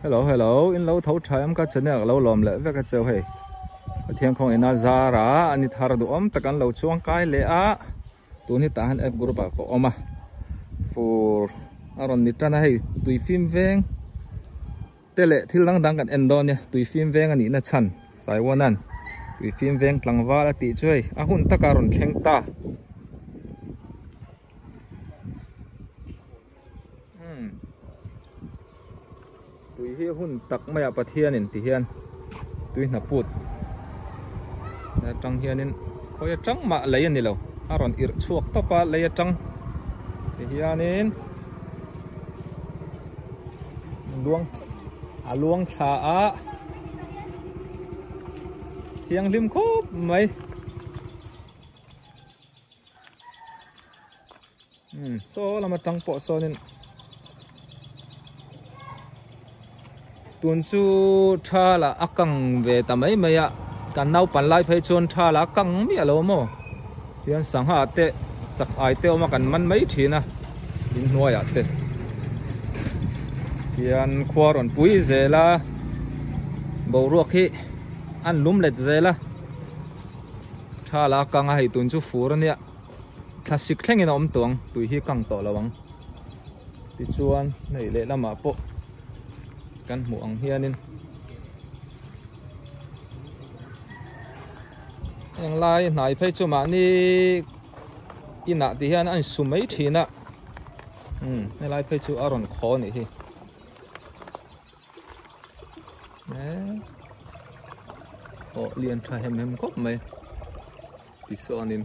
Hello hello in lo tho tha em ka channel ka lo lawm leh vek a cheu hei Pathian khawng ina zara ani thar duhawm tak an lo chuang kai leh a tun hi tah hian F group ah ka awm a fur a rawn ni tan a hei tui fim veng te leh thil dang dang kan en dawn nia tui fim veng a nihna chhan Saiwanan tui fim veng tlangval a tih chu hei a hun taka rawn thleng ta. Tui hi hun tak mai ah Pathianin ti hian tui hna put atang hianin khawi atang mah lei a ni lo a rawn irh chhuak tawp a lei atang ti hianin luang a luang thla a thianghlim khawp mai. Saw lama tang pawh sawnin tun chu tha lah a kang ve ta mai mai a kan naupan lai phei chuan tha lah a kang miah lo maw tihian sangha te chak ai te awm a kan man mai thin a inhnuai ah te tihian khua rawn pui zel a boruak hi an lum let zel a. Tha la kang a hei tun chu fur ania thlasik thlengin a awm tawh ang tui hi kang tawh lo ang tichuan hei lehlamah pawh kan hmuh ang hianin heng lai hnai phei chu mahni inah ti hian a insu mai thin a umm helai phei chu a rawn khaw anih hi. Aw lian tha hem hem khawp mai tisawnin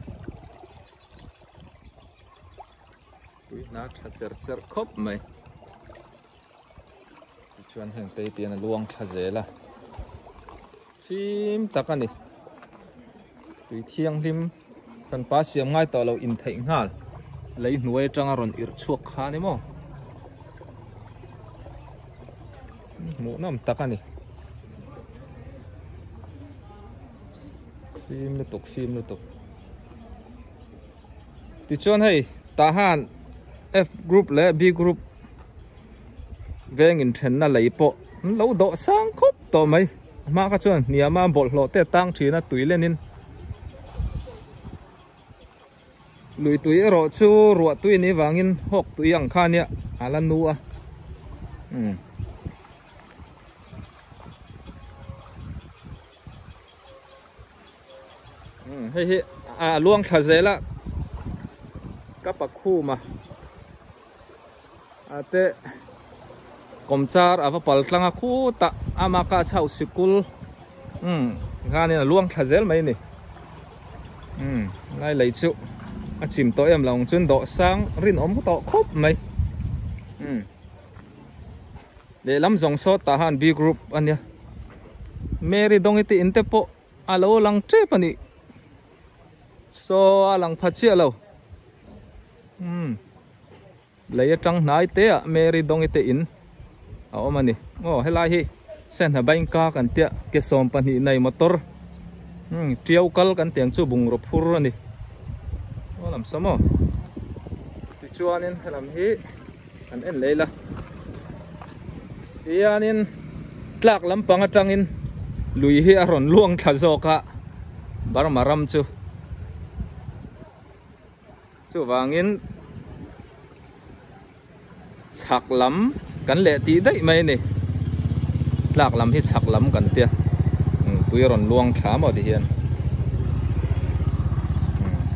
tui hna tha cher cher khawp mai tichuan heng te hi a luang thla zel a fim tak a ni tui thianghlim kan pa siam ngai tawh lo intheih nghal lei hnuai atanga rawn irh chhuak kha a ni maw. Hmuh nawm tak a ni fim lutuk fim lutuk tichuan hei tah han F group leh B group veng inthenna lei pawh an lo dawh sang khawp tawh mai a hma kha chuan hniama bawlhhlawh te a tang thin a tui lenin. Lui tui erawh chu ruah tui ni vangin hawk tui ang kha nia a la nu a umm umm hei hi a luang thla zel a ka pakhum a a te kawmchar a va pal tlang a khutah ama ka chhoh sikul umm khanin a luang thla zel mai a ni umm lai lei chu a chim tawh em lo ang chuan dawh sang rinawm tawh khawp mai umm lehlam zawng saw tah han B group a nia Mary Dawngi te in te pawh a lo lang tep a nih saw a lang pha chiah lo umm. Lei atang hnai te ah Mary Dawngi te in a awm a ni. Aw helai hi Sangha Bank a kan tia ke 12 nei motor umm tiau kal kan tih ang chu bungraw phur a ni. Aw lam saw maw tichuanin helam hi kan en leh ila tihianin tlak lampang atangin lui hi a rawn luang thla zawk a Burma ram chu. Chuvangin chhak lam kan leh tih daih mai a ni. Tlak lam hi chhak lam kan tia. Tui a rawn luang thla maw ti hian.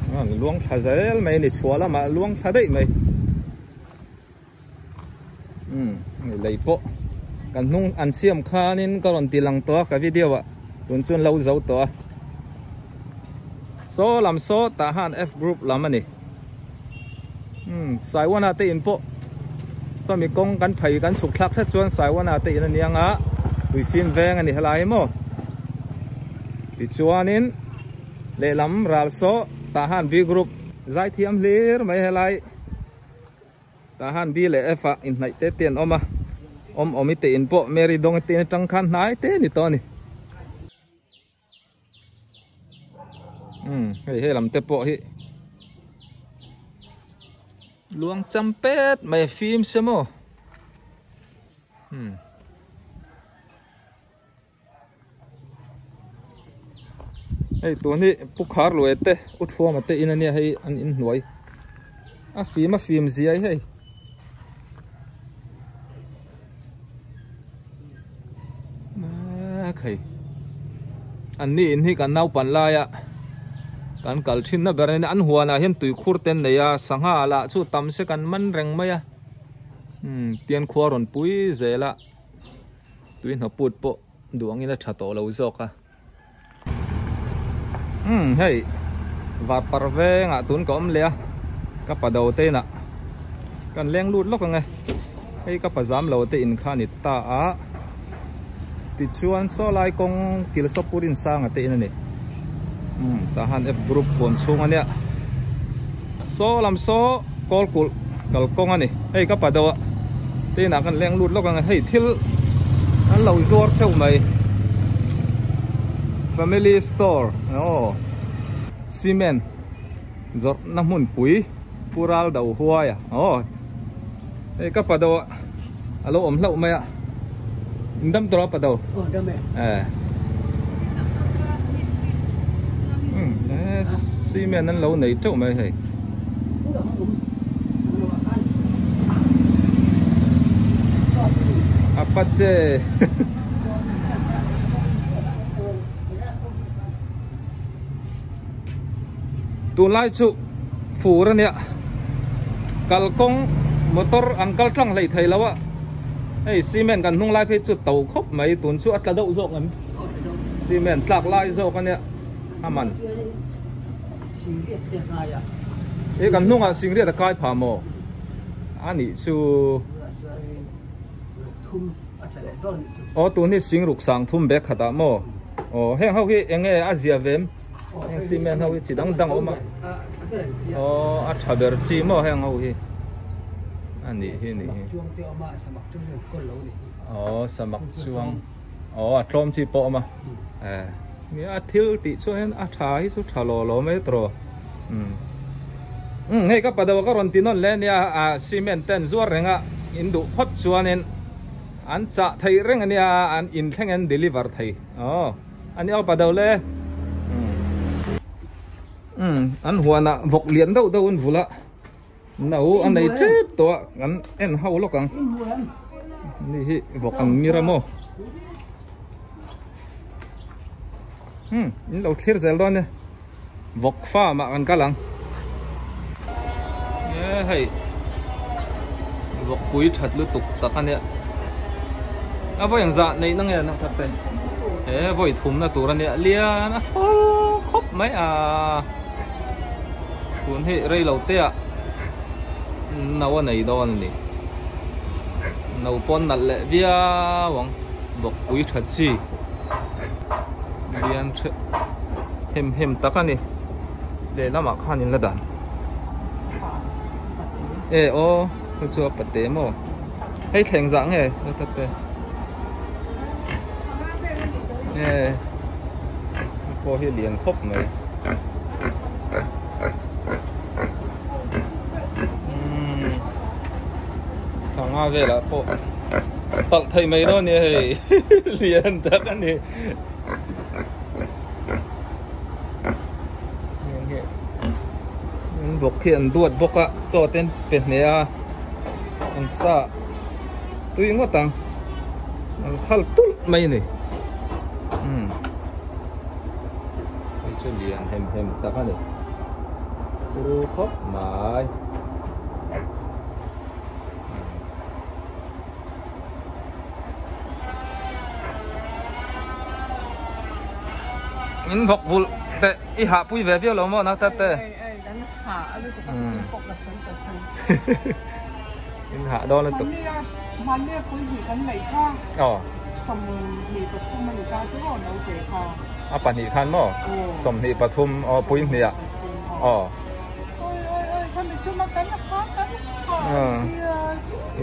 A rawn luang thla zel mai a ni. Chhuah lamah a luang thla daih mai. Lei pawh kan hnung an siam khanin ka rawn ti lang tawh a ka video ah tun chuan lo zo tawh a saw lam saw tah han F group lam a ni Saiwana te in pawh sawmi kawng kan phei kan chhuk thlak hret chuan Saiwana te in a ni anga tuifim veng a ni helai hi maw tichuanin lehlam ral saw tah han B group zaithiam hlir mai helai. Tah han B leh F ah inhnaih te te an awm a, awm awm i te in pawh Mary Dawng i te in atang khan hnai te a ni tawh a ni. Umm hei he lam te pawh hi luang cham pet mai a fim se maw. Umm. Hei tun hi Pu Khar Luai te U Thuama te in ania hei an inhnuai a fim a fim ziai hei. Hei an ni in hi kan naupan laia kan kal thin na ber a ni an huanah hian tuikhur te an nei a sangha lah chu tam se kan man reng mai a umm tian khua rawn pui zel a tui hnawput pawh duh angin a tha tawh lo zawk a. Umm hei varpar vengah tun ka awm leh a ka pa do te inah kan leng lut lawk ang e hei ka pa zam lo te in kha a ni ta a tichuan saw lai kawng kilsawpur insanga te in a ni umm tah han f group huam chhung a nia saw lam saw kawl kulh kalkawng a ni hei ka pa do a te inah kan leng lut lawk ang e hei thil an lo zuar teuh mai family store aw cement zawrh na hmun pui pu ral do huai a aw hei ka pa do a a lo awm hlauh mai a in dam tawh a pa do eh cement an lo nei teuh mai hei. Apache Tunlai chu fur a nia kalkawng motor an kal tlang hlei thei lo a hei cement kan hnung lai phei chu to khawp mai tun chu a tla deuh zawk em cement tlak lai zawk a nia a man. E kan hnungah singriat a kai phah maw? A nih chu. Aw tun hi singruk sang thum bag khatah maw? Aw heng ho hi eng nge a zia ve em? Heng cement ho hi chi dang dang a awm a. Aw a tha ber chi maw heng ho hi? A nih hi nih hi. Aw samak chuang. Aw a tlawm chi pawh a awm a. Nia a thil tih chuan a tha hi chu tha lo lo mai tawh umm umm hei ka pado ka rawn ti nawn hle ania a cement te an zuar reng a in duh phawt chuanin an chah theih reng ania an in thleng an deliver thei aw ania ka pado le umm umm an huanah vawk lian deuh deuh an vul a no a nei tep tawh a kan en ho lawk ang ni hi vawk ang mir a maw hmm in lo thlir zel dawn e vawk farm ah kan kal ang e hei vawk pui that lutuk tak a nia a vawi ang zah neih na nge na khat te e vawi thum na tur a nia lian a khawp mai a. Tun hi rei lo te ah no a nei dawn a ni. No pawn nalh leh viau ang bawkpui tha chi lian the hem hem tak a ni. Lehlamah khan in la dan. E aw hei chu a pate maw hei thleng zah nge heta te e pawh hi lian khawp mai umm sangha velah pawh talh thei mai dawn a ni hei lian tak a ni. An bawk hi an duat bawk a chaw te an pe hneh a an sa tui ngawt ang an khal tulh mai a ni umm hei chu lian hem hem tak a ni ru khawp mai. In vawk vulh te i hah pui ve viau lo maw nau tat te? In hah dawn lutuk. Aw. A pahnih khan maw? 23 aw pui hnih ah. Aw.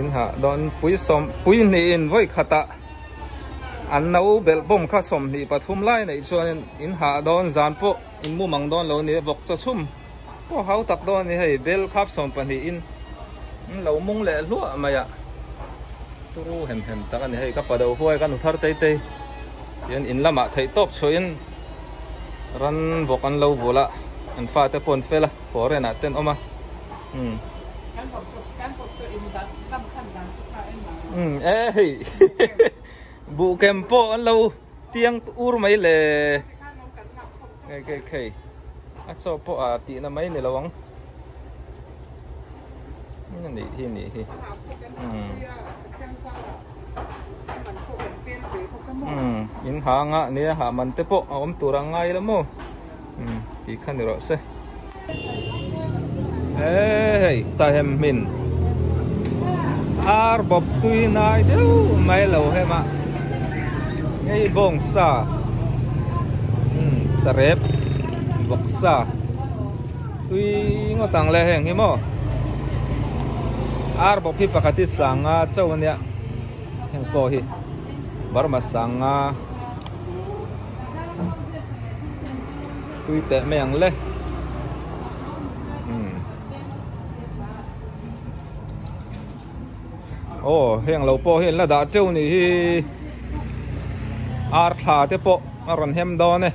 In hah dawn pui sawm pui hnih in vawi khatah an no belh bawm kha 23 lai neih chuan in hah dawn zan pawh in mu mang dawn lo a ni vawk chaw chhum pawh hau tak dawn a ni hei bel khap 12 in an lo mung leh hluah mai a turu hem hem tak a ni hei ka pa do huai ka nu thar tei tei tian in lamah theih tawp chhuah in. Ran bawk an lo vul a, an fate pawh an fel a, foreign ah te an awm a. Umm. Umm e hei buhkem pawh an lo tiang ur mai le. Khei khei khei a chaw pawh a tihna mai ni lo ang. Nih hi nih hi. Umm. Umm in hang a nia hah man te pawh a awm tur ang ngai la maw. Umm tih kha ni rawh se. Hei sahem hmin ar bawp tui nai deuh mai lo hem a hei bawng sa umm sarep bawk sa tui ngawt ang le heng hi maw ar bawp hi pakhat hi sanga chauh ania heng pawh hi Burma sanga. Tui teh mai ang le. Umm. Aw heng lo pawh hi an la dah teuh nih hi. Ar thla te pawh a rawn hem dawn e.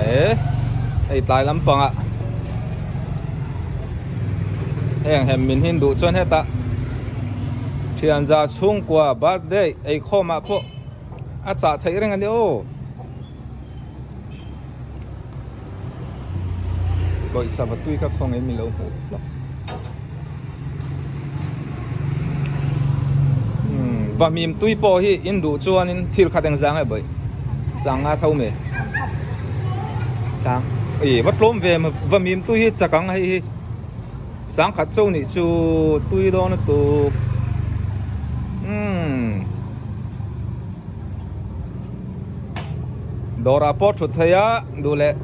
E hei tlai lampangah heng hem min hin duh chuan hetah thianza chhungkua birthday eikhawmah pawh A chah theih reng a ni aw. Pawisa va tui kha khawngaih min lo hmuh hlawk. Hmm, va mim tui pawh hi in duh chuanin thil khat eng zang e bawih. Sanga tho me. Sang. Ei, va tlawm ve va mim tui hi chakang hei hi. Sangkhat cho nih chu tui dawn lutuk. Umm. Dawrah pawh thut thei a duh leh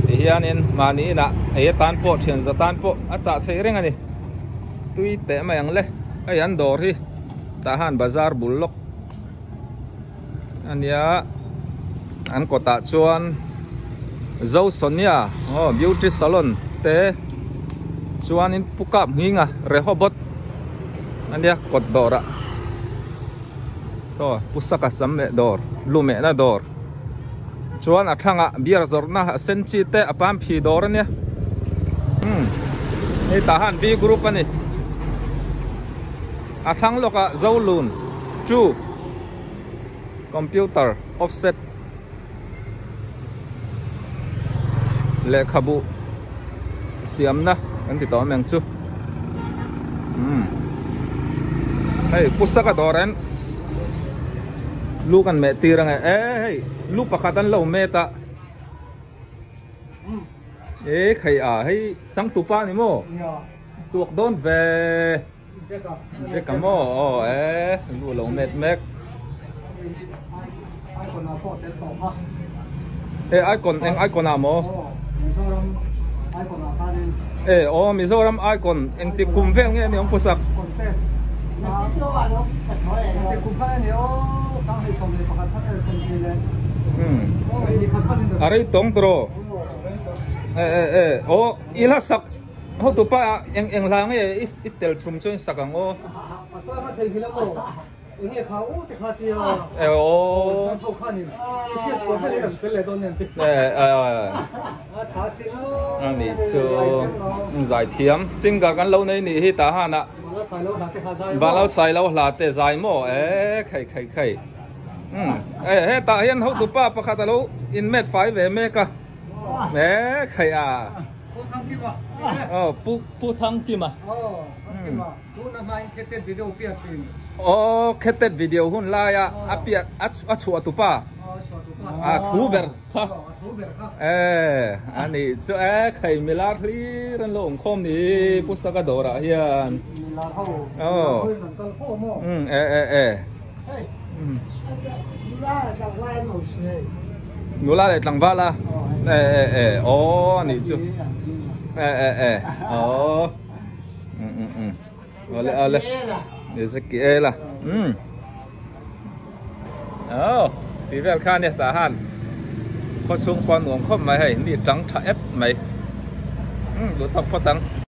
ti hianin mahni inah ei atan pawh thian za tan pawh a chah thei reng a ni. Tui teh mai ang le. Hei an dawr hi tah han bazar bul lawk a nia an kawtah chuan Zosonia aw beauty salon te chuanin pu kap hminga Rehoboth a nia kawt dawrah saw pu saka sam leh dawr lu mehna dawr chuan a thlangah beer zawrhna a sen chi te a pam phi dawr a nia umm hei tah han B group a ni. A thlang lawkah Zolun chu computer offset lehkhabu siamna kan ti tawh ang chu. Umm hei Pusaka dawr en lu kan meh tir ang e e hei lu pakhat an lo met a e khai a hei changtupa ni maw tuak dawn ve. Jack a maw aw e lu lo met mek e icon eng icon ah maw e aw Mizoram icon eng ti kum vel nge ni awm pusak a rei tawng tawh e e e aw i hla sak Hotupa ah eng eng hla nge i tel tum chuan sak ang aw. A chuan a thei hil amaw eng nge kha u te kha tia e aw chuan ho khan in i hriat chhuah vel hi kan tel leh dawn nen ti e a a tha sin aw ani chu zai thiam singer kan lo nei nih hi tah han ah Vanlal Sailo hla te zai maw e khai khai khai um e hetah hian hotupa pakhat alo in met fai ve mek a e khai a. Pu Thangkima. Aw Pu Pu Thangkima. Aw Thangkima. Tuna hmain khetet video piah thin. Aw khetet video hun laia a piah a a chhuah tupa. Aw chhuah tupa. A thu ber kha. Aw a thu ber kha. E ani chu e khai milar hlir an lo awm khawm ni Pu Saka dawrah hian. Milar ho. Milar ho in an kal fo maw. Um e e e. Hei. Um. Nula leh tlangval a e e e aw a nih chu e e e aw um um um awle awle Ezekiel a um aw tih vel kha ania tah han khaw chhung pawh a nuam khawp mai hei ni tang tha et mai um duh tawk phawt ang.